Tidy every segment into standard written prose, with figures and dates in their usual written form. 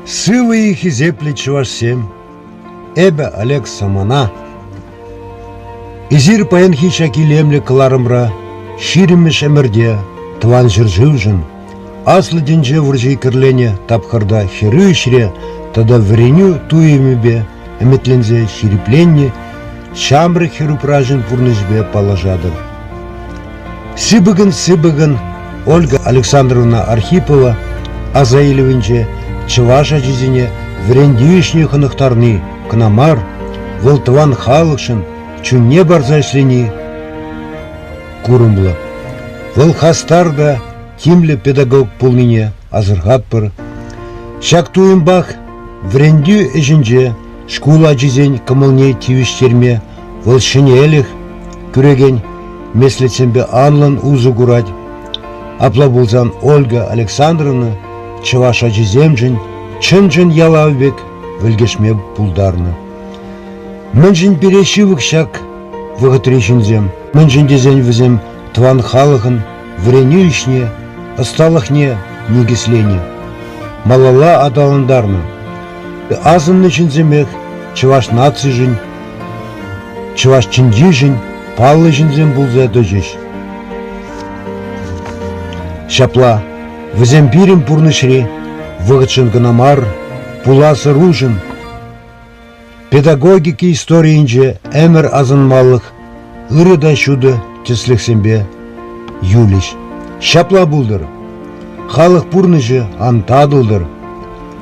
Сывӑ-и, хисеплӗ чӑвашсем! Эпӗ Олег Самана. Эсир паянхи ҫак илемлӗ кӑларӑмра ҫирӗммӗш ӗмӗрте Тӑван ҫӗршывшӑн Аслӑ тӗнче вӑрҫи кӗрленӗ тапхӑрта хӗрӳ ӗҫре тата вӗренӳ туйӑмӗпе ӗмӗтленсе ҫирӗпленнӗ ҫамрӑк хӗрупраҫӑн пурнӑҫӗпе паллашатӑр. Сыпӑкӑн-сыпӑкӑн Ольга Александровна Архипова аса илӗвӗнче чӑваш ачисене вӗрентӳ ӗҫне хӑнӑхтарни кӑна мар, вӑл тӑван халӑхшӑн чунне парса ӗҫлени курӑмлӑ. Вӑл хастар та тимлӗ педагог пулнине асӑрхатпӑр. Ҫак туйӑмпах вӗрентӳ ӗҫӗнче шкул ачисен кӑмӑлне тивӗҫтерме вӑл ҫӗнӗлӗх кӳрекен меслетсемпе анлӑн усӑ курать. Апла пулсан Ольга Александровна чӑваш ачисемшӗн чӑн-чӑн ялав пек вӗлкӗшме пултарнӑ. Мӗншӗн пире ҫывӑх ҫак вӑхӑтри ҫынсем? Мӗншӗн тесен вӗсем тӑван халӑхӑн вӗренӳ ӗҫне, ӑсталӑхне никӗсленӗ, малалла аталантарнӑ. Асӑннӑ ҫынсемех чӑваш нацишӗн, чӑваш чӗнчишӗн паллӑ ҫынсем пулса тӑчӗҫ. Ҫапла, вӗсем пирӗн пурнӑҫри вӑхӑтшӑн кӑна мар, пулас ӑрушӑн Педагогика историйӗнче ӗмӗр асӑнмалӑх ырӑ та ҫутӑ тӗслӗхсемпе юлӗҫ. Ҫапла пултӑр. Халӑх пурнӑҫӗ ан татӑлтӑр.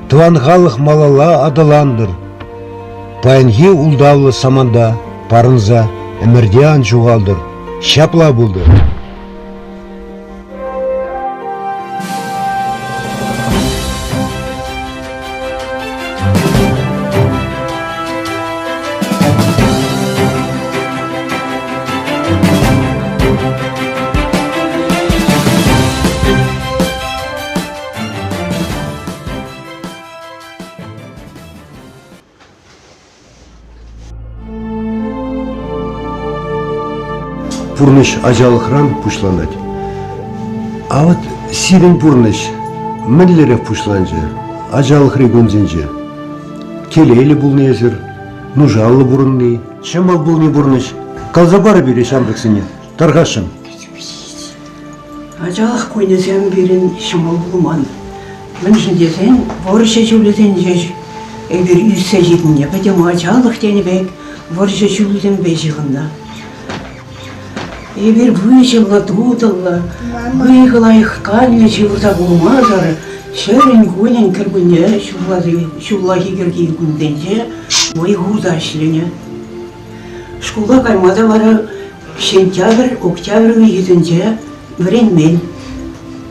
Тӑван халӑх малалла аталантӑр. Паянхи ултавлӑ саманта парӑнса ӗмӗрте ан ҫухалтӑр. Ҫапла пултӑр. Пурнӑҫ ачалӑхран пуҫланать. А вот сирӗн пурнӑҫ мӗнлерех пуҫланчӗ ачалӑхри кунсенче? Телейлӗ пулнӑ эсир, нушаллӑ пурӑнни, ҫӑмӑл пулни пурнӑҫ. Каласа парӑр пире ҫамрӑксене, тархасшӑн. Ачалӑх кунӗсем пирӗн ҫӑмӑл пулман. Мӗншӗн тесен вӑрҫӑ ҫулӗсенче эпир ӳссе ҫитӗннӗ. Пӗтӗм ачалӑх тенӗ пек вӑрҫӑ ҫулӗсемпе ҫыхӑннӑ. Эпир выҫӑллӑ-тутӑллӑ, ыйхӑ лайӑх канлӗ ҫывӑрса пулмасӑр ҫӗрӗн-кунӗн кӗркунне ҫуллахи кӗрхи кунсенче вӑй хурса ӗҫленӗ. Шкула кайма та вара сентябрь, октябрь уйӑхӗсенче вӗренмен.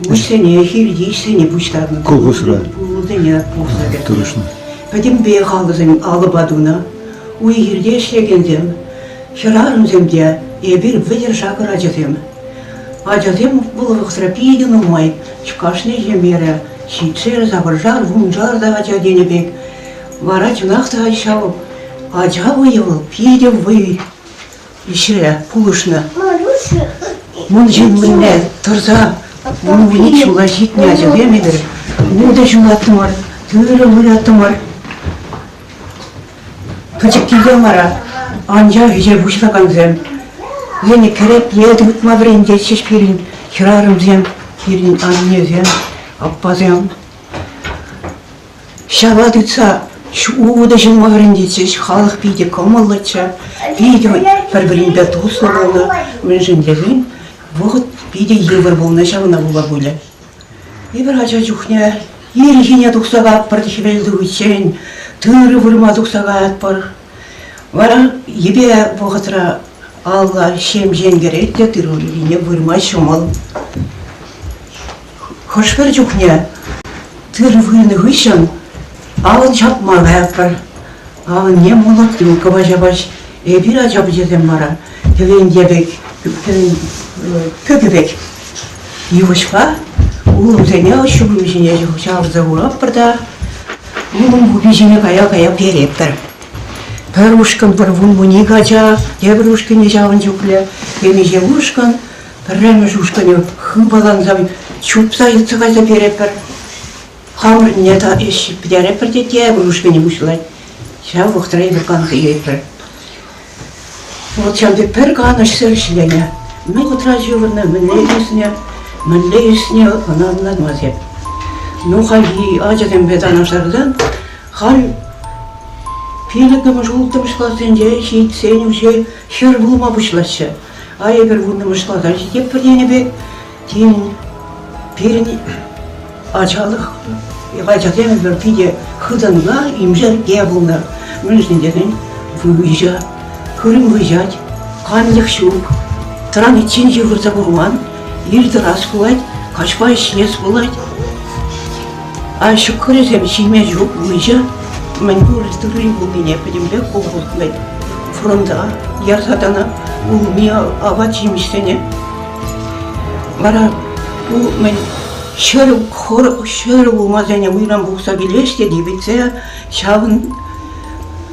Уҫсене, хирти ӗҫсене пуҫтарнӑ. Колхозра. Пулӑсене пухса кӗртнӗ. Тӑрӑшнӑ. Пӗтӗмпех алӑсем алӑпа тунӑ. Уй-хирте ӗҫлекенсем, хӗрарӑмсем те, эпир вӗтӗр-шакӑр ачасем. Ачасем вӑл вӑхӑтра питӗ нумай. Кашни ҫемьере ҫичшер, сакӑршар, вуншар та ача тенӗ пек. Вара чӑнах та ҫав ача вӑйӗ вӑл питӗ вӑй ӗҫре пулӑшнӑ. Мӑн ҫын мӗнле тӑрса вун ҫула ҫитнӗ ачасем эпир утӑ ҫулаттӑмӑр, тырӑ выраттӑмӑр. Пӗчӗккисем вара анчах ӗҫе пуҫлакансем. Вӗсене кӗрепле тытма вӗрентетчӗҫ пирӗн хӗрарӑмсем, пирӗн аннесем, аппасем. Ҫава тытса утӑ ҫулма вӗрентетчӗҫ. Халӑх питӗ кӑмӑллӑччӗ, питӗ пӗр-пӗринпе туслӑ пулнӑ. Мӗншӗн тесен вӑхӑт питӗ йывӑр пулнӑ, ҫавна пула пулӗ. Эпир ача чухне ирхине тухса каятпӑр хӗвел тухиччен, тырӑ вырма тухса каятпӑр. Вара йӗпе вӑхӑтра алла ҫемҫен кӗрет те тырӑ вырма ҫӑмӑл. Хӑш-пӗр чухне тырӑ вырнӑ хыҫҫӑн авӑн ҫапма каятпӑр. Авӑнне молотилкӑпа ҫапаҫ. Эпир ача-пӑчасем вара кӗвенте пек, пӗкӗ пек йывӑҫпа улӑмсене ҫулӑм ҫине ҫавӑрса хуратпӑр та улӑм купи ҫине кая-кая перетпӗр. Пӗр ушкӑн пӗр вун-вуник ача, тепӗр ушкӑнӗ ҫавӑн чухлӗ, темиҫе ушкӑн Пӗрремӗш ушкӑнӗ хыпаланса чупса йӑтса кайса перетпӗр. Хамӑрне та ӗҫ пӗтеретпӗр те тепӗр ушкӑнӗ пуҫлать. Ҫав вӑхӑтра эпир канса илетпӗр. Вот ҫав пек пӗр канӑҫсӑр ӗҫленӗ. Мӗн вӑхӑтра ҫывӑрнӑ, мӗнле ӳснӗ, мӗнле ӳснӗ, ӑна ӑнланмасть эп. Ну, хальхи ачасемпе танлаштарсан, халь пиллӗкмӗш, улттӑмӗш классенче ҫитсен уже хӗр пулма пуҫлаҫҫӗ. А эпир вуннӑмӗш класа ҫитетпӗр тенӗ пек, тен, пирӗн ачалӑх, ачасем эпир питӗ хытӑнса имшерке пулнӑ. Мӗншӗн тесен выҫӑ, хырӑм выҫать, канлӗх ҫук, тӑраниччен ҫывӑрса курман, ир тӑрас пулать, каҫпа ӗҫлес пулать. А ҫӑкӑрӗсем ҫиме ҫук, выҫӑ. Мӗнпур тырри пулнине пӗтӗмпех колхоз фронта ярса тӑнӑ улми апат-ҫимӗҫсене. Вара ку мӗн ҫӗр улмасене уйран пухса килеҫ те типӗтсе ҫавӑн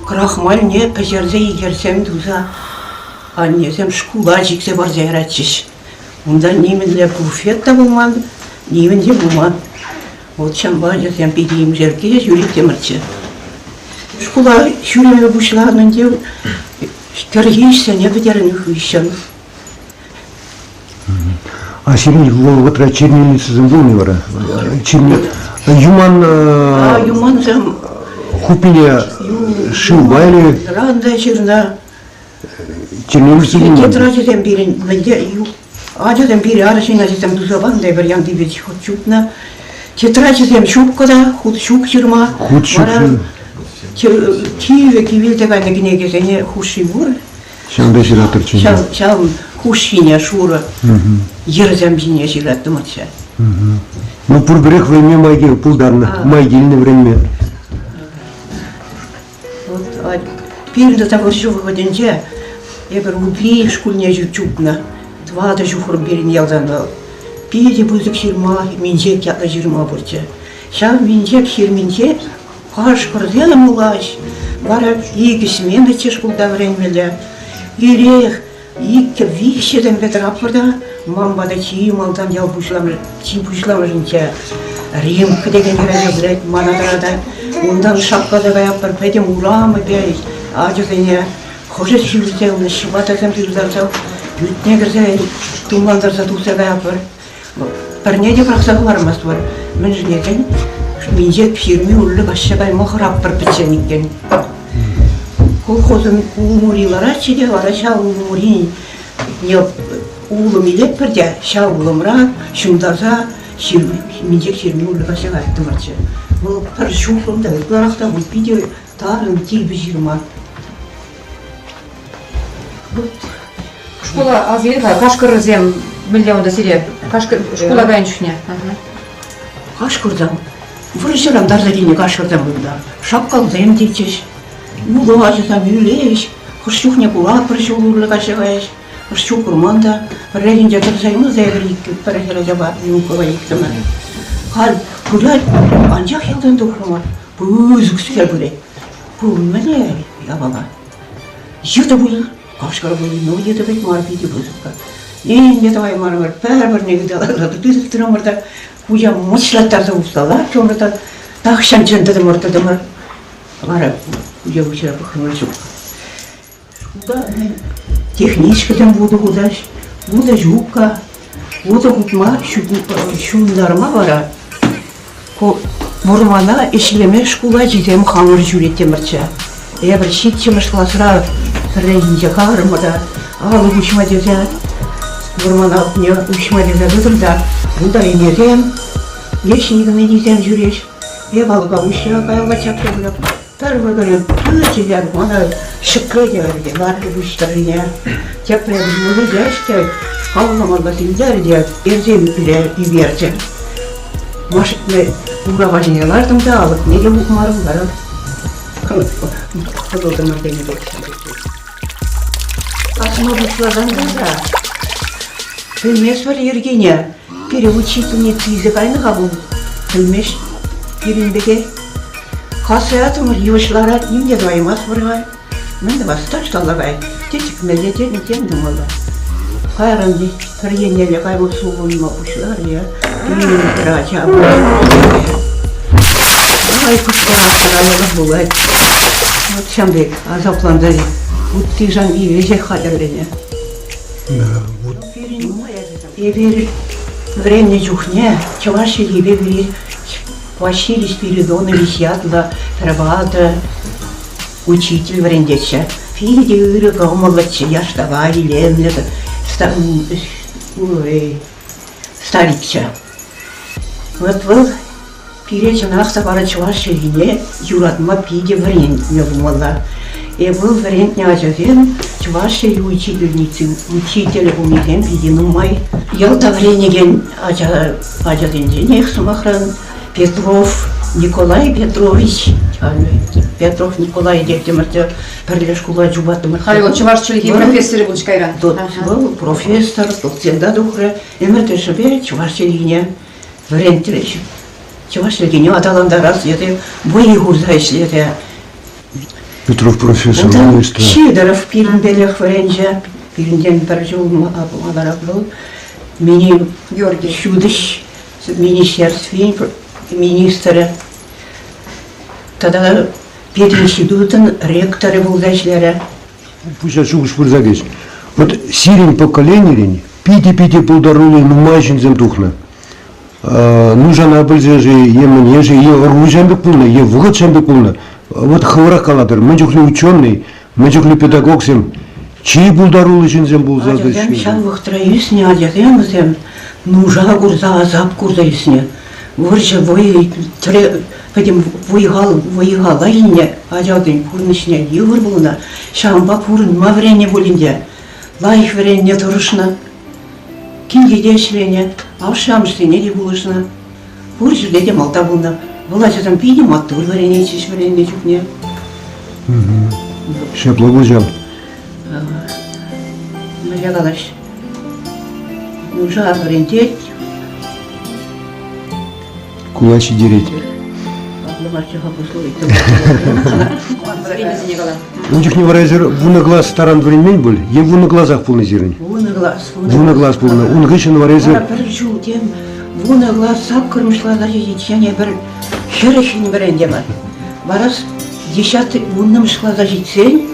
крахмалне пӗҫерсе икерсем туса аннесем шкула чиксе парса яратчӗҫ. Унта нимӗнле буфет та пулман, нимӗн те пулман. Вот ҫавӑнпа ачасем питӗ имшеркке ҫӳреттӗмӗрччӗ. Шкула ҫӳреме пуҫланӑ ӗнтӗ кӗрхи ӗҫсене пӗтернӗ хыҫҫӑн. А сирӗн вӑхӑтра чернильницӑсем пулнӑ вара? Черни... Юман... А, юмансем... Хуппине шывпа или... Ранда ҫырнӑ. Чернильницӑ пулман? Тетрачӗсем пирӗн мӗнте ачасем пире арҫын ачасем туса панӑ та эпир янти пек хут чупнӑ. Тетрачӗсем ҫук та, хут ҫук ҫырма. Хут ҫук. Вара кивӗ кивелсе кайнӑ кӗнекесене хушши пур. Ҫавӑнта ҫыратӑрччӗ. Ҫав, ҫав хушшине шурӑ йӗрсем ҫине ҫыраттӑмӑрччӗ. Ну, пурпӗрех вӗренме май пултарнӑ, май килнӗ вӗренме. Вот, пирӗн тата вӑрҫӑ вӑхӑтӗнче эпир Упи шкулне чупнӑ. Тӑватӑ ҫухрӑм пирӗн ялтан вӑл. Питӗ пысӑк ҫырма, Минчек ятлӑ ҫырма пурччӗ. Ҫав Минчек ҫырминче Кашкӑрсем улаҫ, вара икӗ сменӑччӗ шкулта вӗренмелле. Ирех иккӗ виҫҫӗсемпе тӑратпӑр та ман пата чи малтан ял пуҫламӑш чи пуҫламӑшӗнче Римка текен хӗрача пырать, мана тӑратать. Унтан шаккаса каятпӑр пӗтӗм урамӗпе ачасене хӑшӗ сӳрсе, ҫӑпатасем сыртарса ӳтне кӗрсе тумлантарса тухса каятпӑр. Пӗрне те пӑрахса хӑвармастпӑр. Мӗншӗн тесен инҫет ҫырми урлӑ каҫса кайма хӑратпӑр пӗччен иккен. Колхозӑн улмури ларатчӗ те вара ҫав улмурине улӑм илетпӗр те ҫав улӑмра ҫунтарса инҫет ҫырми урлӑ каҫса каяттӑмӑрччӗ. Вӑл пӗр ҫухрӑм та ытларах та пуль, питӗ тарӑн типӗ ҫырма. Шкула аса кашкӑрсем мӗнле унта сире? Кашкӑр шкула кайнӑ чухне. Кашкӑрсем вӑрҫӑран тарса килнӗ кашкӑрсем кунта. Шапкалсем тетчӗҫ. Улӑ ачасем ӳлеҫ. Хӑш чухне куратпӑр ҫул урлӑ каҫса каяҫ. Хӑш чух курман та. Пӗррехинче тӑрса юлса эпир пӗр хӗрачапа Юнкова иксӗмӗр. Халь пырать, анчах ялтан тухрӑмӑр. Пысӑкскер пырать. Ку мӗнле япала? Йытӑ пуль, кашкӑр пуль, ну йытӑ пек мар, питӗ пысӑк. Нимӗн тӑваймарӑмӑр, пӗр-пӗрне ыталаса тытрӑмӑр та куҫа мӑчлаттарса усса лартрӑмӑр та тахҫанччен тӑтӑмӑр-тӑтӑмӑр. Вара куҫа куҫа пӑхрӑмӑр ҫук. Шкулта техничкӑсем вутӑ хутаҫ, вутӑ ҫук-ха. Вутӑ хутма ҫунтарма вара вӑрмана ӗҫлеме шкул ачисем хамӑр ҫӳреттӗмӗрччӗ. Эпир ҫиччӗмӗш класра пӗррехинче карӑмӑр та алӑк уҫма тесе вӑрман алӑкне уҫма тесе тӑтӑм та унта ӗнесем, леҫникӗн ӗнисем ҫӳреҫ. Эп алӑка уҫрӑм, каялла чакса пырап. Пӗр вӑкӑрӗ пычӗ те мана ҫӗклетӗ те лартрӗ пуҫ тӑррине. Тепре вылять те аллӑмалла сӳнтерчӗ те персе ӳкрӗ, ӳкерчӗ. Машине урапа ҫине лартӑм та алӑкне те хупмарӑм вара. Хӑтӑлтӑмӑр тенӗ пек. Касма пуҫласан та пӗлместпӗр йӗркене. Пире учительница илсе кайнӑ-ха вӑл. Пӗлмест пирӗн пекех. Касса ятӑмӑр, йывӑҫ ларать, ним те тӑваймастпӑр-ха. Мӗн тӑвас, таҫталла кай. Те чикмелле, те тем тумалла. Кайран пӗр еннелле кайма сулӑнма пуҫларӗ. Пирӗн хӗрача. Ай, кӑшкӑрать, пулать. Вот ҫам пек асапланса утти-шанки веҫех хатӗрленӗ. Эпир вӗреннӗ чухне чӑваш чӗлхипе пире Василий Спиридонович ятлӑ пӗр ватӑ учитель вӗрентетчӗ. Питӗ ырӑ кӑмӑллӑччӗ, яштака, илемлӗ старикчӗ. Вот вӑл пире чӑнах та вара чӑваш чӗлхине юратма питӗ вӗрентнӗ пулмалла. Э, вӑл вӗрентнӗ ачасем чӑваш чӗлхи учительници, учителӗ пулнисем питӗ нумай. Ялта вӗренекен ача, ачасенченех, сӑмахран, Петров Николай Петрович, Петров Николай теттӗмӗрччӗ, пӗрле шкула чупаттӑмӑр. Халь вӑл чӑваш чӗлхи профессорӗ пулчӗ кайран. Вӑл профессор, доцента тухрӗ. Ӗмӗр тӑршшӗпе чӑваш чӗлхине вӗрентрӗҫ. Чӑваш чӗлхине аталантарас тесе вӑй хурса ӗҫлесе. Петров профессор Унтан Сидоров пирӗнпелех вӗренчӗ. Пирӗнтен пӗр ҫул маларах вӑл мини Георгий ҫутӗҫ министерствин министрӗ тата пединститутӑн ректорӗ пулса ӗҫлерӗ. Пуҫа шухӑш пырса кӗчӗ. Вот сирӗн поколенирен питӗ-питӗ пултаруллӑ нумай ҫынсем тухнӑ. Нушана пӗлсе-ши, е мӗне-ши, е ӑру пек пулнӑ, е вӑхӑт пек пулнӑ. Вот хӑвӑрах калатӑр, мӗн чухлӗ ученый, мӗн чухлӗ педагогсем, чи пултаруллӑ ҫынсем пулса Ачасем ҫав вӑхӑтра ӳснӗ ачасем вӗсем нуша курса, асап курса ӳснӗ. Вӑрҫӑ вӑй пӗтӗм вӑй-хал вӑй-хала илнӗ ачасен пурнӑҫне йывӑр пулнӑ. Ҫавӑнпа пурӑнма вӗреннӗ пулин те лайӑх вӗренме тӑрӑшнӑ. Килте те ӗҫленӗ, ашшӗ-амӑшсене те пулӑшнӑ. Пур ҫӗрте те малта пулнӑ. Вӑл ачасем питӗ маттур вӗренетчӗҫ вӗреннӗ чухне. Ҫапла пулсан. Мӗнле калаҫ? Нуша вӗрентет. Кула ҫитерет. Ун чухне вара эсир 10 класс таран вӗренмен пуль е 10 класах пулнӑ сирӗн? 10 класс. 10 класс пулнӑ. Ун хыҫҫӑн вара эсир... Пӗр ҫул тем 10 класс саккӑрмӗш класа ҫитиччен эпир хӗрӗхӗн вӗрентӗмӗр. Вара десятый вуннӑмӗш класа ҫитсен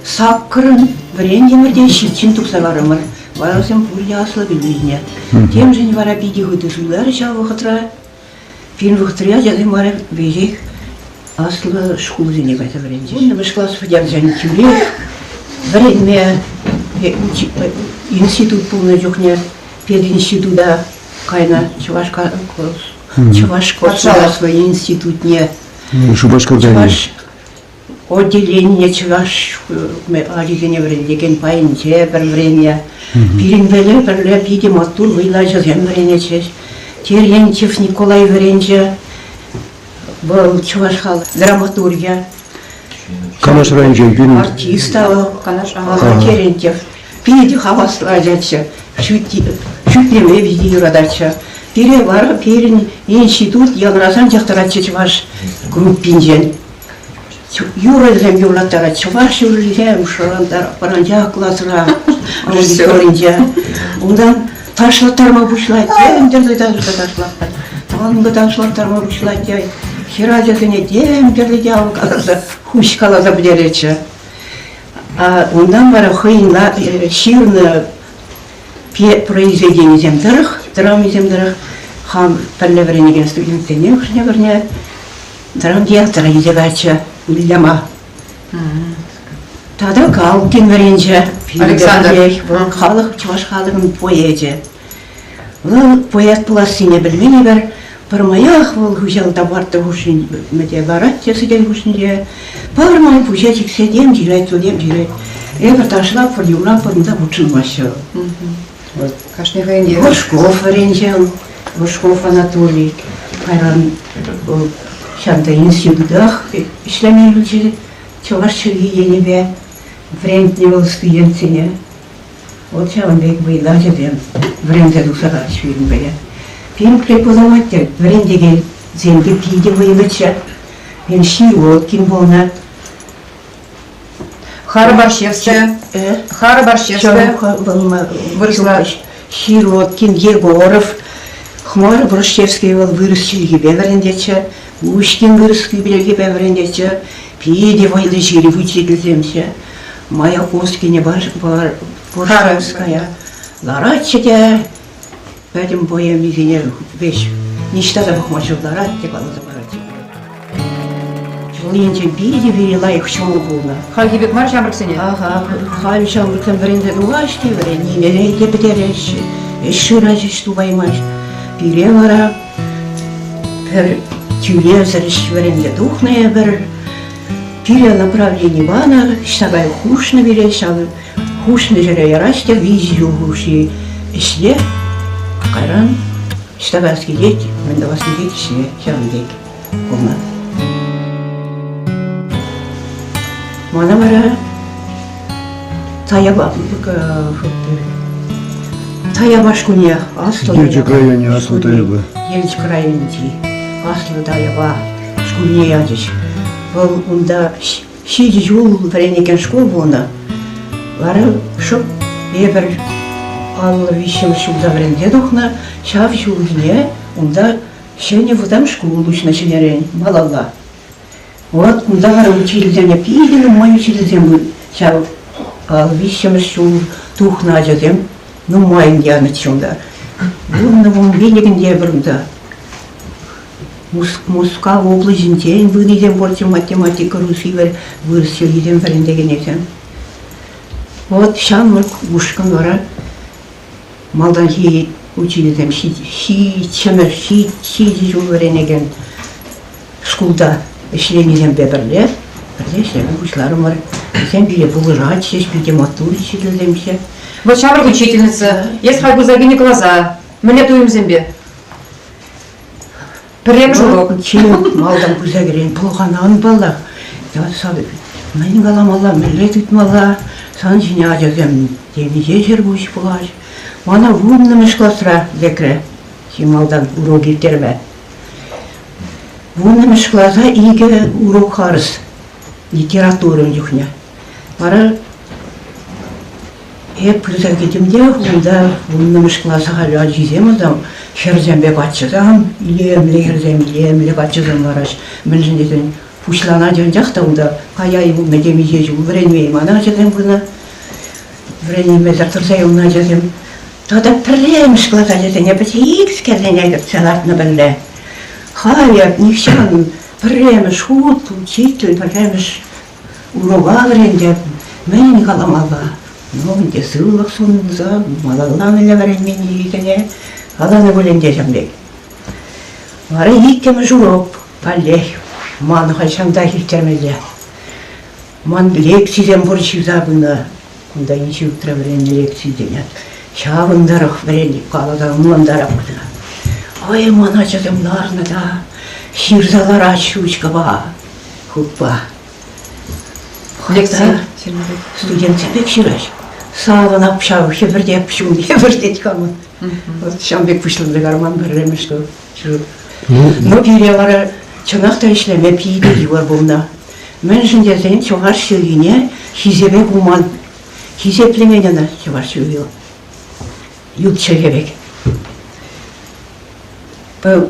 саккӑрӑн вӗрентӗмӗр те ҫиччӗн тухса ларӑмӑр. Вара вӗсем пурте аслӑ пӗлӳ илнӗ. Темшӗн вара питӗ хытӑ суйларӗ ҫав вӑхӑтра. Пирӗн вӑхӑтри ачасем вара веҫех аслӑ шкулсене кайса вӗренчӗҫ. Вуннӑмӗш класс пӗтерсен тӳрех вӗренме институт пулнӑ чухне пединститута кайнӑ Чӑваш Чӑваш государство институтне. Шупашкарта. Чӑваш отделение чӑваш ачисене вӗрентекен пайӗнче пӗр вӗреннӗ. Пирӗнпеле пӗрле питӗ маттур вӑйлӑ ачасем вӗренетчӗҫ. Терентьев Николай вӗренчӗ. Вӑл чӑваш халӑх драматургӗ. Канаш районӗнчен пирӗн... Артист та вӑл, Канаш Терентьев. Питӗ хаваслӑ ачаччӗ. Шӳтлеме питӗ юрататчӗ. Пире вара пирӗн институт янрасан тӑратчӗ чӑваш группинчен. Юрӑсем юрлаттарать, чӑваш юррисем шӑрантарать класра, аудиторинче. Унтан ташлаттарма пуҫлать, тем тӗрлӗ ташлаттарать. Танго ташлаттарма пуҫлать. Хӗр ачасене тем тӗрлӗ те каласа, хуҫкаласа пӗтеретчӗ. Унтан вара хӑйӗн ҫырнӑ произведенисем тӑрӑх, драмисем тӑрӑх хам пӗрле вӗренекен студентсене хӑшне-пӗрне драмтеатра илсе кайчӗ выляма. Тата Галкин вӗренчӗ. Александр. Вӑл халӑх, чӑваш халӑхӗн поэчӗ. Вӑл поэт пулассине пӗлмен эпир. Пӗрмаях вӑл хыҫалта парта хушшинче ларать те сӗтел хушшинче. Пӗрмай пуҫа чиксе тем ҫырать, тем ҫырать. Эпир ташлатпӑр, юрлатпӑр, унта хутшӑнмаҫҫӗ. Вот. Кашни хӑйӗн евӗр. Горшков вӗренчӗ, Горшков Анатолий. Кайран вӑл ҫавӑнта институтах ӗҫлеме юлчӗ чӑваш чӗлхи енӗпе. Вӗрентнӗ вӑл студентсене. Вот ҫавӑн пек вӑйлӑ ачасем вӗренсе тухса кайрӗҫ пирӗнпе. Пирӗн преподаватель вӗрентекенсем те питӗ вӑйлӑччӗ. Пирӗн Щеголкин пулнӑ. Харбарщевская. Харбарщевская. Вырӑсла. Сироткин, Егоров, Хмар Борщевский вӑл вырӑс чӗлхипе вӗрентетчӗ. Пушкин вырӑс кӳпелкипе вӗренетчӗ. Питӗ вӑйлӑ ҫирӗп учительсемччӗ. Маяковскине Пожарская ларатчӗ те пӗтӗм поэмисене веҫ ниҫта та пӑхма ҫук ларать те каласа паратчӗ. Вӑл енчен питӗ питӗ лайӑх ҫул пулнӑ. Хальхи пек мар ҫамрӑксене? Ага, халь ҫамрӑксем вӗренсе тухаҫҫӗ те вӗреннине те пӗтереҫҫӗ, ӗҫ шыраҫ, тупаймасть. Пире вара пӗр тӳлевсӗр ӗҫ вӗренсе тухнӑ эпӗр. Пире направлени панӑ, ҫтапай хушнӑ пире, ҫав хушнӑ ҫӗре яраҫ те виҫӗ ҫул хушши ӗҫле. Кайран ҫтапас килет, мӗн тӑвас килет ӗҫле, ҫавӑн пек пулнӑ. Мана вара Таяпа Таяпа шкулне Аслӑ Елчӗк районӗ Аслӑ Таяпа. Елчӗк районӗнчи Аслӑ Таяпа шкулне ячӗҫ. Вӑл унта ҫичӗ ҫул вӗренекен шкул пулнӑ. Вара шӑп эпӗр 53-мӗш ҫулта вӗренсе тухнӑ. Ҫав ҫулхине унта ҫӗнӗ вӑтам шкул уҫнӑ ҫӗнӗрен малалла. Вот кунта вара учительсене питӗ нумай учительсем ҫав виҫҫӗмӗш ҫул тухнӑ ачасем нумайӑн янӑччӗ унта. Вуннӑ-вунпиллӗкӗн те пӗр унта. Мускав облаҫӗнчен пынисем пурччӗ математика, русивер, вырӑс чӗлхисем вӗрентекенӗсем. Вот ҫамрӑк ушкӑн вара малтанхи учительсем ҫиччӗмӗш, ҫичӗ ҫул вӗренекен шкулта ӗҫленисемпе пӗрле пӗрле ӗҫлеме пуҫларӑмӑр. Вӗсем пире пулӑшатчӗҫ, питӗ маттур учительсемччӗ. Вот ҫамрӑк учительница, эс халь пырса кӗнӗ класа мӗнле туйӑмсемпе? Пӗрремӗш урок. Чи малтан пырса кӗрен пӑлханан паллах. Мӗн каламалла, мӗнле тытмалла? Сан ҫине ачасем темиҫе ҫӗр пуҫ пулаҫ. Мана вуннӑмӗш класра лекрӗ чи малтан урок ирттерме. Вуннӑмӗш класа икӗ урок харӑс литература ун чухне. Вара эп пырса кӗтӗм те унта вуннӑмӗш класа халь ачисем унта хӗрсемпе каччӑсем, илемлӗ хӗрсем, илемлӗ каччӑсем лараҫ. Мӗншӗн тесен пуҫланать анчах та унта кая юлнӑ темиҫе ҫул вӗренме ман ачасем пынӑ. Вӗренеймесӗр тӑрса юлнӑ ачасем. Тата пӗрремӗш класс ачасене пӗчӗкскерсене кӗртсе лартнӑ пӗрле. Халӗ нихҫан пӗрремӗш хут учитель пӗрремӗш урока вӗрентӗп. Мӗн каламалла? Ну, ӗнтӗ сывлӑх сунса малалла мӗнле вӗренменнисене каланӑ пуль ӗнтӗ ҫавӑн пек. Вара иккӗмӗш урок каллех ман хӑҫантах ирттермелле. Ман лекцисем пур ҫырса пынӑ. Кунта институтра вӗреннӗ лекцисене ҫавӑн тӑрӑх вӗренеп каласа ӑнлантарап кӑна. Ой, ман ачасем ларнӑ та ҫырса лараҫ ручкӑпа, хутпа. Лекци студентсем пек ҫыраҫ. Савӑнап ҫав хӗпӗртеп, чун хӗпӗртет хамӑн. Вот ҫавӑн пек пуҫланса карман пӗрремӗш ҫул. Ну, пире вара чӑнах та ӗҫлеме питӗ йывӑр пулнӑ. Мӗншӗн тесен чӑваш чӗлхине хисепе хуман, хисеплемен ӑна чӑваш чӗлхи ют чӗлхе пек.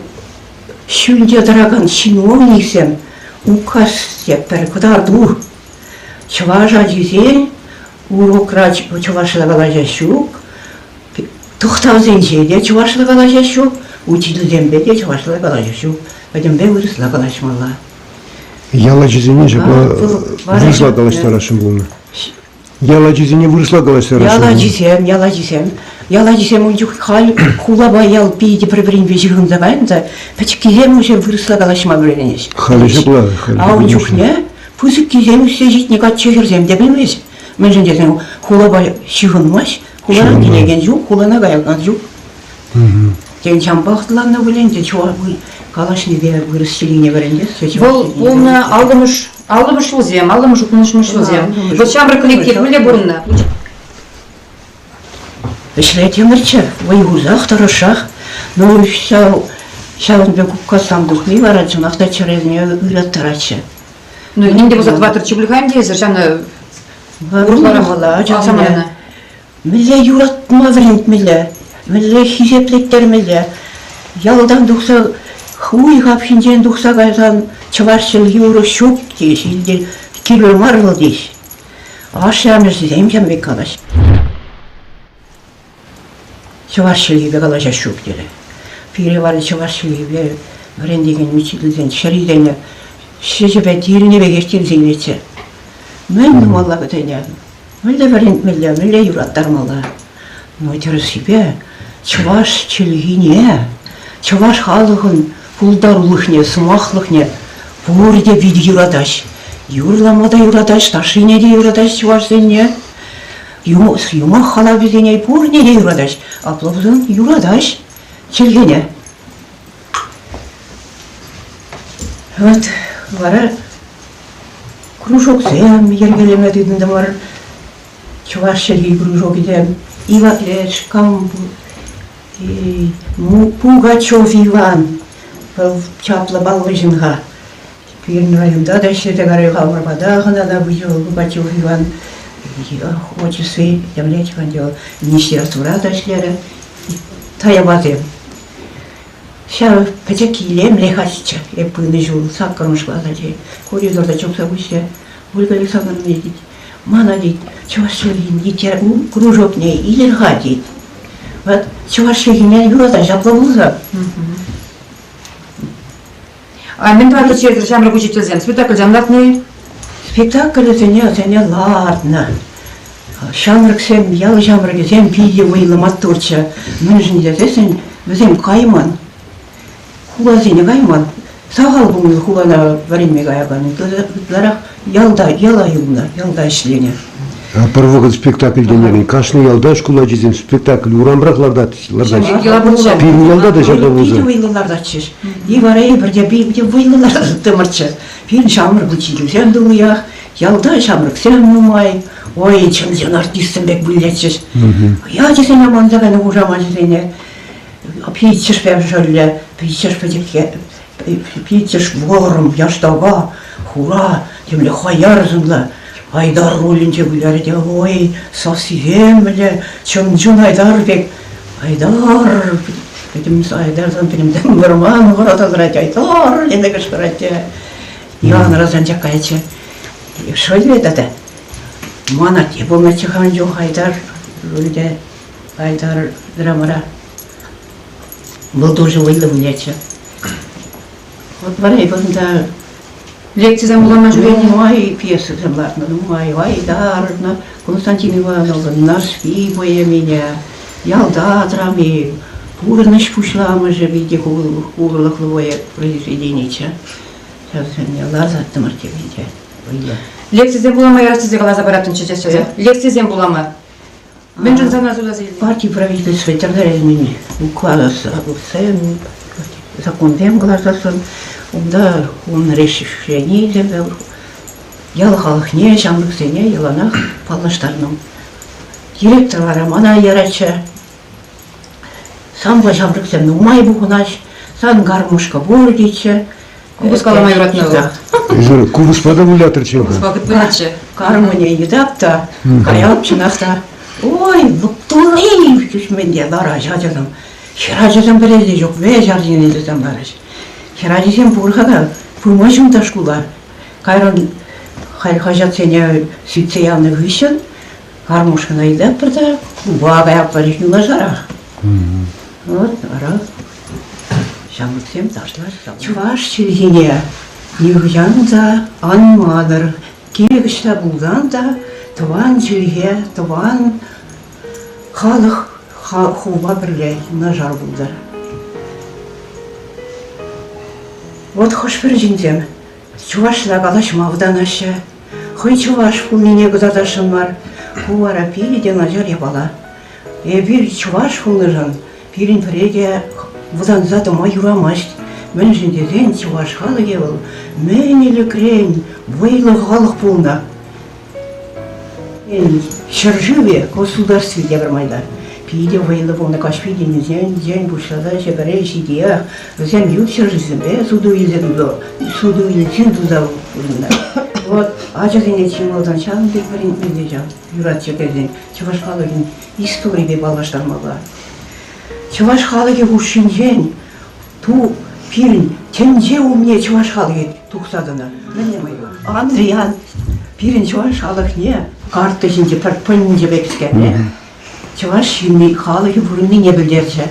Ҫӳлте тӑракан чиновниксем указ пӗр кӑтарту чӑваш ачисен урокра чӑвашла калаҫас ҫук, тӑхтавсенче те чӑвашла калаҫас ҫук, учительсемпе те чӑвашла калаҫас ҫук, пӗтӗмпе вырӑсла калаҫмалла. Ял ачисене ҫапла вырӑсла калаҫтарасшӑн пулнӑ. Ял ачисене вырӑсла калаҫтарасшӑн Ял ачисем, ял ачисем. Ял ачисем ун чух халь хулапа ял питӗ пӗр-пӗринпе ҫыхӑнса кайнӑ та пӗчӗккисем уже вырӑсла калаҫма вӗренеҫ. Халӗ ҫапла. А ун чухне пысӑккисем ӳссе ҫитнӗ каччӑ хӗрсем те пӗлмест. Мӗншӗн тесен хулапа ҫыхӑнмасть, хуларан килекен ҫук, хулана каякан ҫук. Тен, ҫавӑнпа хӑтланнӑ пуль ӗнтӗ, калаҫнипе вырӑс чӗлхине вӗрентес. Вӑл пулнӑ аллӑмӗш аллӑмӗш ҫулсем, аллӑмӗш утмӑлмӗш ҫулсем. Вӑл ҫамрӑк коллектив мӗнле пурӑннӑ? Ӗҫлетӗмӗрччӗ, вӑй хурсах, тӑрӑшсах. Ну, ҫав ҫавӑн пек куккасран тухни вара чӑнах та чӗрене ыраттаратчӗ. Ну, ним те пулса тӑваттӑрччӗ пуль-ха ӗнтӗ эсир ҫавна урӑхларах ачасене. Мӗнле юратма вӗрентмелле, мӗнле хисеплеттермелле? Ялтан тухса. Уй хапхинчен тухса кайсан чӑваш чӗлхи урӑх ҫук теҫ, илте кирлӗ мар вӑл теҫ. Ашшӗ-амӑшӗсем ҫавӑн пек калаҫ. Чӑваш чӗлхипе калаҫас ҫук терӗ. Пире вара чӑваш чӗлхипе вӗрентекен учительсен чӗрисене ҫӗҫӗпе тирнӗ пекех тирсе илетчӗ. Мӗн тумалла вӗсене? Мӗнле вӗрентмелле, мӗнле юраттармалла? Ну, тӗрӗссипе, чӑваш чӗлхине, чӑваш халӑхӑн пултарулӑхне, сӑмахлӑхне пурте питӗ юратаҫ. Юрлама та юратаҫ, ташшине те юратаҫ чӑвашсенне. Юмах халапӗсене пурне те юратаҫ. Апла пулсан юратаҫ чӗлхене. Вот вара кружоксем йӗркелеме тытӑнтӑмӑр. Чӑваш чӗлхи кружокӗсем. Иван кам Пугачев Иван вӑл чаплӑ паллӑ ҫын-ха. Пирӗн районта та ӗҫлесе карӗ хамӑр пата хӑнана пычӗ вӑл Пугачев Иван. Отчестви темле-ха ӗнтӗ вӑл министерствӑра та ӗҫлерӗ. Таяпасем. Ҫав пӗчӗк илемлӗ хальччӗ эп пынӑ ҫул саккӑрмӗш класра коридорта чупса куҫрӗ. Ольга Александровна тет, мана тет, чӑваш чӗлхин кружокне илер-ха тет. Вот чӑваш чӗлхине юратать ҫапла пулса. А мӗн тӑватӑр ҫамрӑк учительсем? Спектакльсем лартнӑ-и? Спектакльсене вӗсене лартнӑ. Ҫамрӑксем, ял ҫамрӑкӗсем питӗ вӑйлӑ маттурччӗ. Мӗншӗн тесессӗн вӗсем кайман, хуласене кайман. Сахал пулнӑ хулана вӗренме каякан, ытларах ялта, яла юлнӑ, ялта ӗҫленӗ. Пӗр вӑхӑт спектакль тенӗрен кашни ялта шкул ачисем спектакль урамрах лартаҫҫӗ. Пирӗн ялта та ҫапла пулса. Питӗ вӑйлӑ лартатчӗҫ. И вара эпир те питӗ вӑйлӑ лартаттӑмӑрччӗ. Пирӗн ҫамрӑк учительсем туллиях, ялта ҫамрӑксем нумай. Ой, чӑн-чӑн артистсем пек вылятчӗҫ. Ячӗсене манса кайнӑ хушамачӗсене. Пиччӗшпе шӑллӗ, пиччӗш пӗчӗкке, пиччӗш вӑрӑм, яштака, хура, темле хаяр сӑнлӑ. Айдар ролӗнче вылярӗ те, ой, сассисем мӗнле, чӑн-чӑн Айдар пек. Айдар, пӗтӗм Айдарсан пӗтӗм вӑрман хӑраса тӑрать, Айдар тесе кӑшкӑрать те. Янрасан чаккаяччӗ. Шӑллӗ тата. Ман атте пулнӑччӗ-ха ун чух Айдар рульте, Айдар драмӑра. Вӑл тоже вӑйлӑ вылятчӗ. Вот вара эпӗ унта Лекцисем вулама ҫӳренӗ? Нумай пьесӑсем лартнӑ, нумай. Айдарна, Константин Ивановӑн Нарспи поэмине, Ялта драми, Пурнӑҫ пуҫламӑшӗ питӗ хурлӑхлӑ произведениччӗ. Ҫавсене лартаттӑмӑр теминче. Лекцисем вулама ярас тесе каласа параттӑнччӗ часчасах. Лекцисем вулама. Мӗншӗн сана суйласа илнӗ? Парти правительстви тӗрлӗрен укладсем, законсем кӑларсассӑн унта ун решенийӗсемпе ял халӑхне, ҫамрӑксене яланах паллаштарнӑ. Директор вара мана яратчӗ. Санпа ҫамрӑксем нумай пухӑнаҫ, сан гармошка пур тетчӗ. Купӑс калама юратнӑ вӑл. Эсир купӑспа та вылятӑрччӗ-ха. Купӑспа кытманччӗ. Гармония йӑтап та, каяп чӑнах та. Ой, лӑптури тӳсменте лараҫ ачасем. Хӗрачасем пӗрре ҫук, вӗҫ арҫын илсем лараҫ. Хӗрачисем пур-ха та, пымаҫ унта шкула. Кайран халь хаҫатсене сӳтсе явнӑ хыҫҫӑн гармошкӑна илетпӗр та клуба каятпӑр юнашарах. Вот вара ҫамрӑксем ташлаҫҫӗ. Чӑваш чӗлхине нихӑҫан та ан манӑр. Кирек ӑҫта пулсан та тӑван чӗлхе, тӑван халӑх хупа пӗрле юнашар пултӑр. Вот хӑш-пӗр ҫынсем чӑвашла калаҫма вӑтанаҫҫӗ. Хӑй чӑваш пулнине кӑтартасшӑн мар. Ку вара питӗ начар япала. Эпир чӑваш пулнӑшӑн пирӗн пӗрре те вӑтанса тӑма юрамасть. Мӗншӗн тесен чӑваш халӑхӗ вӑл мӗн ӗлӗкрен вӑйлӑ халӑх пулнӑ. Ҫӗршывӗ, государстви тепӗр майла питӗ вӑйлӑ пулнӑ. Каҫхи тенӗсенчен пуҫласа Ҫӗпӗре ҫитиех вӗсем ют ҫӗршывсемпе суту-илсе суту-илӳсем туса пурӑннӑ. Вот ачасене чи малтан ҫавӑн пек вӗрентмелле ҫав юратчӑр тесен чӑваш халӑхӗн историпе паллаштармалла. Чӑваш халӑхӗ хушшинчен ту Пирӗн тӗнче умне чӑваш халӑхӗ тухса тӑнӑ. Андриян пирӗн чӑваш халӑхне карта ҫинче пӗр пӑнчӑ пекскерне чӑваш ҫынни халӑхӗ пурӑннине пӗлтерчӗ.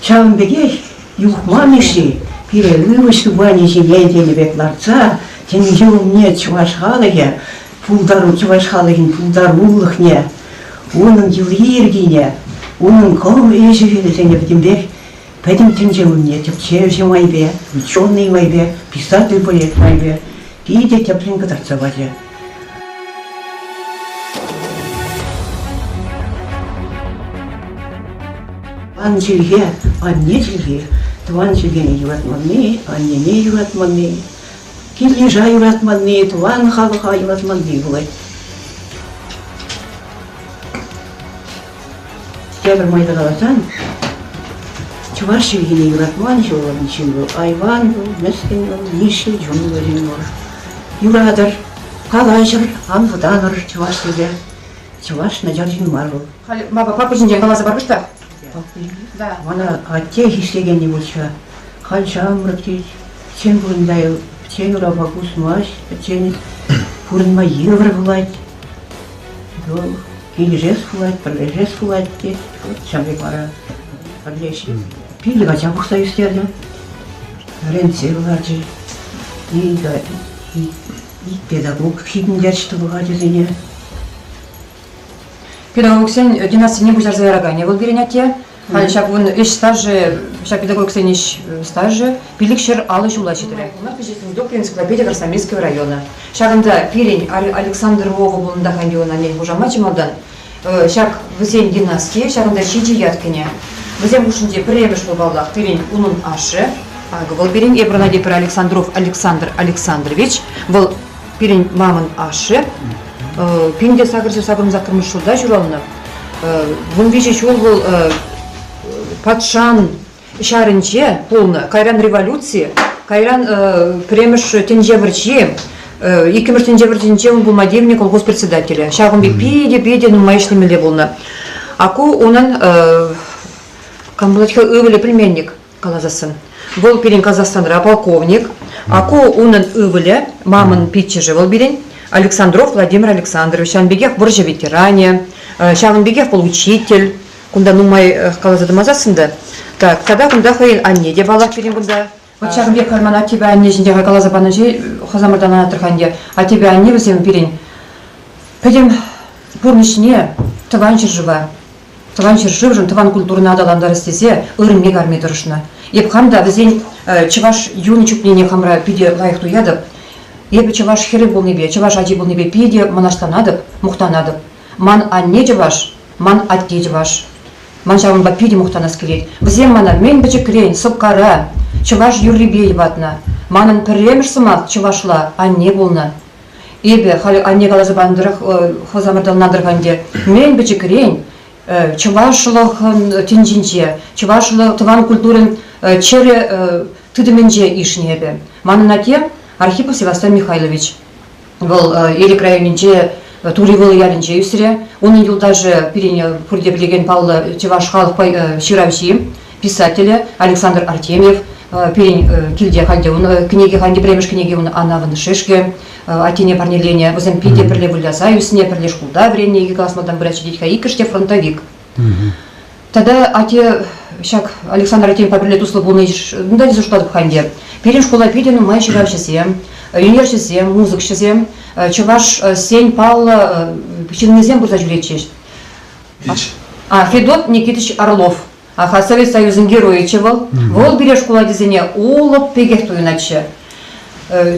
Ҫавӑн пекех Юхма Мишши пире ывӑҫ тупанӗ ҫине тенӗ пек лартса тӗнче умне чӑваш халӑхӗ пултару чӑваш халӑхӗн пултарулӑхне, унӑн йӑли-йӗркине, унӑн кӑмӑл ӗҫӗ-хӗлӗсене пӗтӗмпех пӗтӗм тӗнче умне тӗпчевҫӗ майпе, ученӑй майпе, писатель поэт майпе питӗ тӗплӗн кӑтартса пачӗ. Тӑван чӗлхе, анне чӗлхи, тӑван чӗлхене юратманни, аннене юратманни, кил-йыша юратманни, тӑван халӑха юратманни пулать. Тепӗр майлӑ каласан, чӑваш чӗлхине юратман ҫулӑн ҫын вӑл айван вӑл, мӗскӗн вӑл, нишшӗ чунлӑ ҫын вӑл. Юратӑр, калаҫӑр, ан вӑтанӑр чӑваш тесе. Чӑваш начар ҫын мар вӑл. Халь папа папа ҫинчен каласа пар-ха. Да. Мана атте хистекенни пулчӗ. Халь ҫамрӑк тет, пӗччен пурӑнса пӗччен урапа кусмасть, пӗччен пурӑнма йывӑр пулать. Вӑл килӗшес пулать, пӗрлешес пулать тет. Вот ҫав пек вара пӗрлешрӗм. Пилӗк ача пӑхса ӳстертӗм. Вӗрентсе кӑларчӗ. Ик педагог ҫитӗнтерчӗ тӑлӑх ачасене. Педагогсен династине пуҫарса яраканӗ вӑл пирӗн атте. Халь ҫак ун ӗҫ стажӗ, ҫак педагогсен ӗҫ стажӗ 550 ҫула ҫитрӗ. Пункт энциклопедия Красноармейского района. Ҫакӑнта пирӗн Александр Вова пулнӑ ӑна аннен хушамачӗ малтан. Ҫак вӗсен династийӗ ҫакӑнта ҫичӗ ят кӗнӗ. Вӗсем хушшинче пӗрремӗш вӑл, паллах, пирӗн унӑн ашшӗ. Акӑ вӑл пирӗн эпир ӑна тетпӗр Александров Александр Александрович. Вӑл пирӗн мамӑн ашшӗ. 1888 ҫулта ҫуралнӑ. 13 ҫул вӑл патшан ҫарӗнче пулнӑ. Кайран революци, кайран пӗрремӗш тӗнче вӑрҫи, иккӗмӗш тӗнче вӑрҫинче ун пулма тивнӗ колхоз председателӗ. Ҫакӑн пек питӗ-питӗ нумай ӗҫлемелле пулнӑ. А ку унӑн кам пулать-ха ывӑлӗ племянник каласассӑн. Вӑл пирӗн Казахстанра полковник, а ку унӑн ывӑлӗ, мамӑн пиччӗшӗ вӑл пирӗн, Александров Владимир Александрович. Ҫавӑн пекех вӑрҫӑ ветеранӗ, ҫавӑн пекех вӑл учитель. Кунта нумай каласа тӑмасассӑн та. Так, тата кунта хӑйӗн анне те паллах пирӗн кунта. Вот ҫакӑн пек ман аттепе анне ҫинче каласа панӑ хӑсамӑртан анатӑр-ха ӗнтӗ. Аттепе анне вӗсем пирӗн пӗтӗм пурнӑҫне тӑван ҫӗршыва Тӑван ҫӗршывшӑн, тӑван культурӑна аталантарас тесе ырми-карми тӑрӑшнӑ. Эп хам та вӗсен чӑваш юн чупнине хамра питӗ лайӑх туятӑп. Эпӗ чӑваш хӗрӗ пулнипе, чӑваш ачи пулнипе питӗ мӑнаҫланатӑп, мухтанатӑп. Ман анне чӑваш, ман атте чӑваш. Ман ҫавӑнпа питӗ мухтанас килет. Вӗсем мана мӗн пӗчӗкрен сӑпкара чӑваш юррипе йӑпатнӑ. Манӑн пӗрремӗш сӑмах чӑвашла анне пулнӑ. Эпӗ халь анне каласа панӑ тӑрӑх хӑсамӑртан ӗнтӗ мӗн пӗчӗкрен чӑвашлӑхӑн тӗнчинче, чӑвашлӑх тӑван культурӑн чӗрӗ тытӑмӗнче ишнӗ эпӗ. Манӑн атте Архипов Севастьян Михайлович. Вӑл Элӗк районӗнче Тури Вылӑ ялӗнче ӳсрӗ. Унӑн юлташӗ пирӗн пурте пӗлекен паллӑ чӑваш халӑх ҫыравҫи, писателӗ Александр Артемьев. Пирӗн килте халь те ун кӗнеки халь те пӗрремӗш кӗнеки ун Анавӑн шӗшкӗ аттене парнеленӗ. Вӗсем питӗ пӗрле выляса ӳснӗ, пӗрле шкулта вӗреннӗ, икӗ класс малтан пырать ҫитет-ха, иккӗш те фронтовик. Тата атте ҫак Александр Артемьевпа пӗрле туслӑ пулни унта тесе шутлатӑп-ха ӗнтӗ. Пирӗн шкула питӗ нумай ҫыравҫӑсем, ӳнерҫӗсем, музыкҫӑсем, чӑвашсен паллӑ ҫыннисем пырса ҫӳретчӗҫ. А, Федот Никитич Орлов. Аха, Совет Союзӗн геройӗччӗ вӑл. Вӑл пире шкул ачисене улӑп пекех туйӑнатчӗ.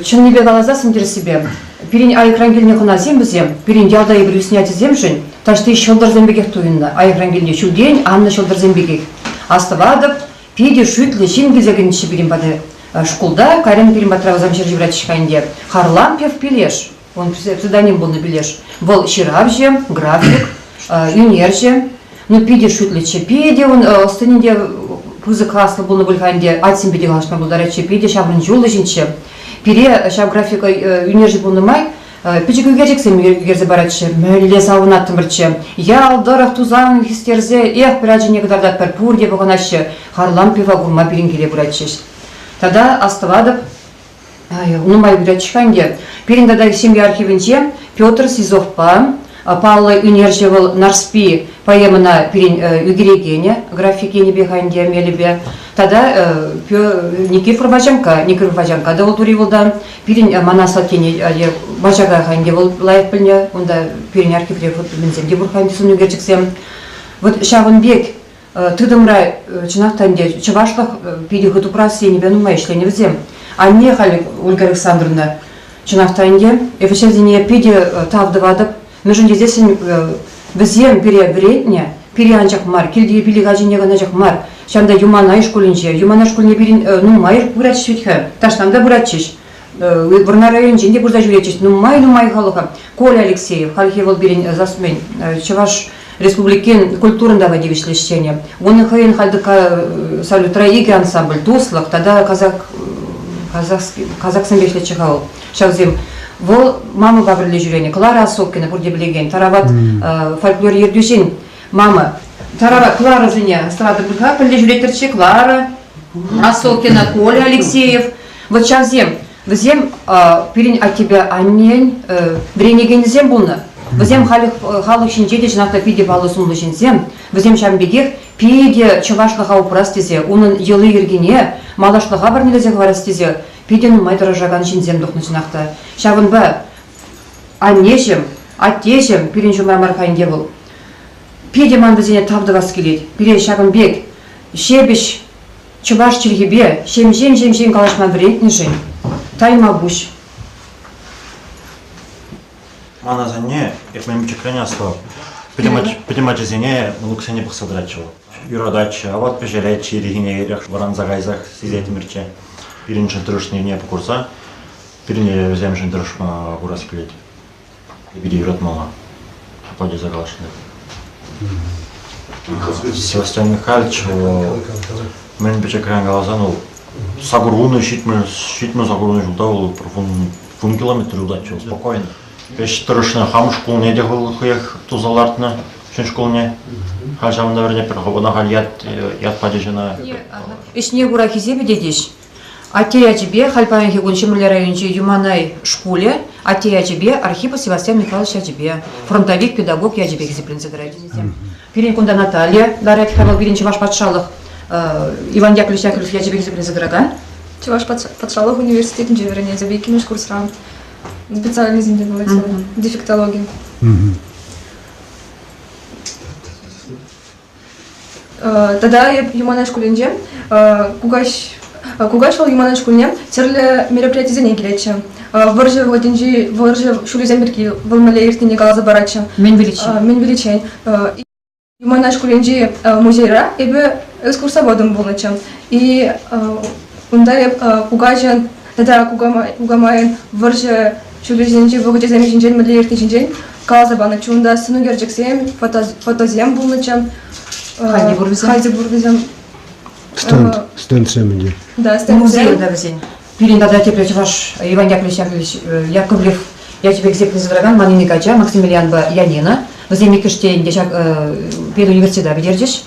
Чӑннипе каласассӑн тӗрӗссипе, пирӗн айӑкран килнӗ хӑнасем вӗсем, пирӗн ялта эпир ӳснӗ ачасемшӗн таҫти ҫӑлтӑрсем пекех туйӑннӑ. Айӑкран килнӗ ҫӳлтен аннӑ ҫӑлтӑрсем пекех. Астӑватӑп, питӗ шӳтлӗ ҫын килсе кӗнӗччӗ пирӗн пата шкулта. Кайран пирӗн патра вӗсем ҫӗр ҫывратчӗҫ-ха ӗнтӗ. Харлампьев Пилеш. Он псевдоним пулнӑ Пилеш. Вӑл ҫыравҫӑ, график, ӳнерҫӗ. Ну, питӗ шӳтлӗччӗ. Питӗ ун ӑс-тӑнӗ те пысӑк аслӑ пулнӑ пуль-ха ӗнтӗ. Атьсемпе те калаҫма пултаратчӗ. Питӗ ҫаврӑнӑҫуллӑ ҫынччӗ. Пире ҫав графика ӳнерҫӗ пулнӑ май. Пӗчӗк ӳкерчӗксем ӳкерсе паратчӗ. Мӗнле савӑнаттӑмӑрччӗ. Ял тӑрӑх тусан хӗстерсе эх пӗр ачине кӑтартатпӑр, пурте пӑхӑнаҫҫӗ. Харлампьева курма пирӗн киле пыратчӗҫ. Тата астӑватӑп, нумай пырать-ха ӗнтӗ. Пирӗн тата ҫемье архивӗнче Петр Сизовпа паллӑ ӳнерҫӗ вӑл Нарспи поэмӑна пирӗн ӳкерекенӗ график енӗпе-ха ӗнтӗ мелӗпе. Тата Никифор Ваҫанкка, Никифор Ваҫанкка та вӑл тури вӑлтан. Пирӗн мана асаттене Ваҫака-ха ӗнтӗ вӑл лайӑх пӗлнӗ. Унта пирӗн архивре мӗнсем те пур-ха ӗнтӗ сӑн ӳкерчӗксем. Вот ҫавӑн пек тытӑмра чӑнах та ӗнтӗ чӑвашлӑх питӗ хыт упрас енӗпе нумай ӗҫленӗ вӗсем. Анне халь Ольга Александровна чӑнах та ӗнтӗ эпӗ ҫынсене питӗ тав тӑватӑп. Мӗншӗн тесессӗн вӗсем пире вӗрентнӗ, пире анчах мар, килти пилӗк ачине кӑна анчах мар. Ҫавӑнта Юманай шкулӗнче, Юманай шкулне пирӗн нумай пыратчӗҫ вӗт-ха, таҫтан та пыратчӗҫ. Вӑрнар районӗнчен те пырса ҫӳретчӗҫ нумай-нумай халӑха. Коля Алексеев, хальхи вӑл пирӗн засмен, Чӑваш Республикин культурӑн тава тивӗҫлӗ ӗҫченӗ. Унӑн хӑйӗн халь салютра икӗ ансамбль, Туслӑх тата казак, казаксемпе ӗҫлетчӗ-ха вӑл. Ҫавсем. Вӑл мамӑпа пӗрле ҫӳренӗ. Клара Осокина пурте пӗлекен, Тарават фольклор ертӳҫин мама. Тарават Кларӑсене астӑватӑр-ха, пӗрле ҫӳреттӗрччӗ Клара Осокина, Коля Алексеев. Вот ҫавсем. Вӗсем пирӗн аттепе аннен вӗренекенӗсем пулнӑ. Вӗсем халӑх ҫинче те чӑнах та питӗ паллӑ сумлӑ ҫынсем. Вӗсем ҫавӑн пекех питӗ чӑвашлӑха упрас тесе, унӑн йӑли-йӗркине малашлӑха парнелесе хӑварас тесе питӗ нумай тӑрӑшакан ҫынсем тухнӑ чӑнах та. Ҫавӑнпа аннеҫӗм, аттеҫӗм пирӗн ҫумра мар-ха ӗнтӗ вӑл. Питӗ ман вӗсене тав тӑвас килет. Пире ҫакӑн пек ҫепӗҫ чӑваш чӗлхипе ҫемҫен-ҫемҫен калаҫма вӗрентнӗшӗн тайма пуҫ. Ман асанне эп мӗн пӗчӗкрен аслӑ. Пӗтӗм ачасене, мӑнуксене пӑхса тӑратчӗ вӑл. Юрататчӗ, апат пӗҫеретчӗ, ирхине ирех вӑранса кайсах сисеттӗмӗрччӗ. Пирӗншӗн тӑрӑшнине курса пирӗн те вӗсемшӗн тӑрӑшма курас килет. Питӗ юратмалла. Ҫапла тесе каласшӑн. Севастьян Михайлович мӗн пӗчӗкрен каласан вӑл сакӑрвунӑ ҫитмӗл ҫитмӗл сакӑрвунӑ ҫулта вӑл вун километр утатчӗ вӑл спокойно. Ӗҫ тӑрӑшнӑ хам шкулне те вӑл хӑех туса лартнӑ ҫӗн шкулне. Халь ҫавӑнта вӗренетпӗр. Ӑна халь ят ят пачӗҫ ӑна. Ӗҫне кура хисепӗ те теҫ. Атте ячӗпе халь паянхи кун Ҫӗмӗрле районӗнчи Юманай шкулӗ атте ячӗпе Архипов Севастьян Михайлович ячӗпе, фронтовик педагог ячӗпе хисепленсе тӑрать. Пирӗн кунта Наталья ларать-ха вӑл пирӗн Чӑваш патшалӑх Иван Яковлевич Яковлев ячӗпе хисепленсе тӑракан. Чӑваш патшалӑх университетӗнче вӗренетӗп иккӗмӗш курсра. Специальноҫӗнче пулать дефектологи. Тата эп Юманай шкулӗнче кукаҫ кукаҫ вӑл Юманай шкулне тӗрлӗ мероприятисене килетчӗ. Вӑрҫӑ вӑхӑтӗнчи вӑрҫӑ ҫулӗсем пирки вӑл мӗнле иртнине каласа паратчӗ. Мӗн виличчен? Мӗн виличчен. Юманай шкулӗнчи музейра эпӗ экскурсоводом пулнӑччӗ. И унта эп кукаҫӑн тата кукамайӑн вӑрҫӑ ҫулӗсенчи вӑхӑчӗсем ҫинчен мӗнле иртни ҫинчен каласа панӑччӗ. Унта сӑнӳкерчӗксем, фотосем пулнӑччӗ. Халь те пур вӗсем? Халь те пур вӗсем. Стенд, стендсем ӗнтӗ. Да, стендсем. Музей унта вӗсен. Пирӗн тата тепре чӑваш Иван Яковлевич Яковлев ячӗпе хисепленсе тӑракан ман ик ача Максимилианпа Янина. Вӗсем иккӗш те ӗнтӗ ҫак педуниверситета пӗтерчӗҫ.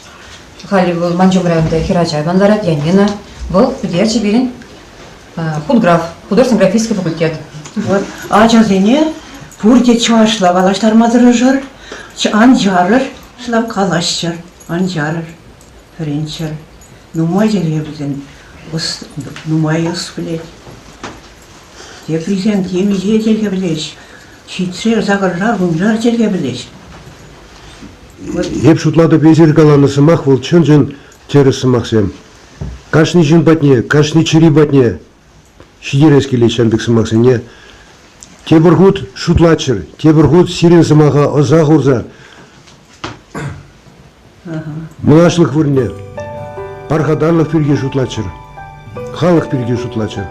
Халӗ вӑл ман ҫумра ӗнтӗ хӗрача ман ларать, Янина. Вӑл пӗтерчӗ пирӗн Худграф, художественно-графический факультет. Вот ачасене пурте чӑвашла калаҫтарма тӑрӑшӑр, ан чарӑр, калаҫчӑр, ан чарӑр, вӗренччӗр. Нумай чӗлхе вӗсен ӑс, нумай ӑс пӗлет. Теприсем темиҫе чӗлхе пӗлеҫ. Ҫитсе сакӑршар, вуншар чӗлхе пӗлеҫ. Эп шутлатӑп, эсир каланӑ сӑмах вӑл чӑн-чӑн тӗрӗс сӑмахсем. Кашни ҫын патне, кашни чӗри патне ҫитерес килет ҫав пек сӑмахсене. Тепӗр хут шутлаччӑр, тепӗр хут сирӗн сӑмаха ӑса хурса мӑнаҫлӑх вырӑнне пархатарлӑх пирки шутлаччӑр, халӑх пирки шутлаччӑр.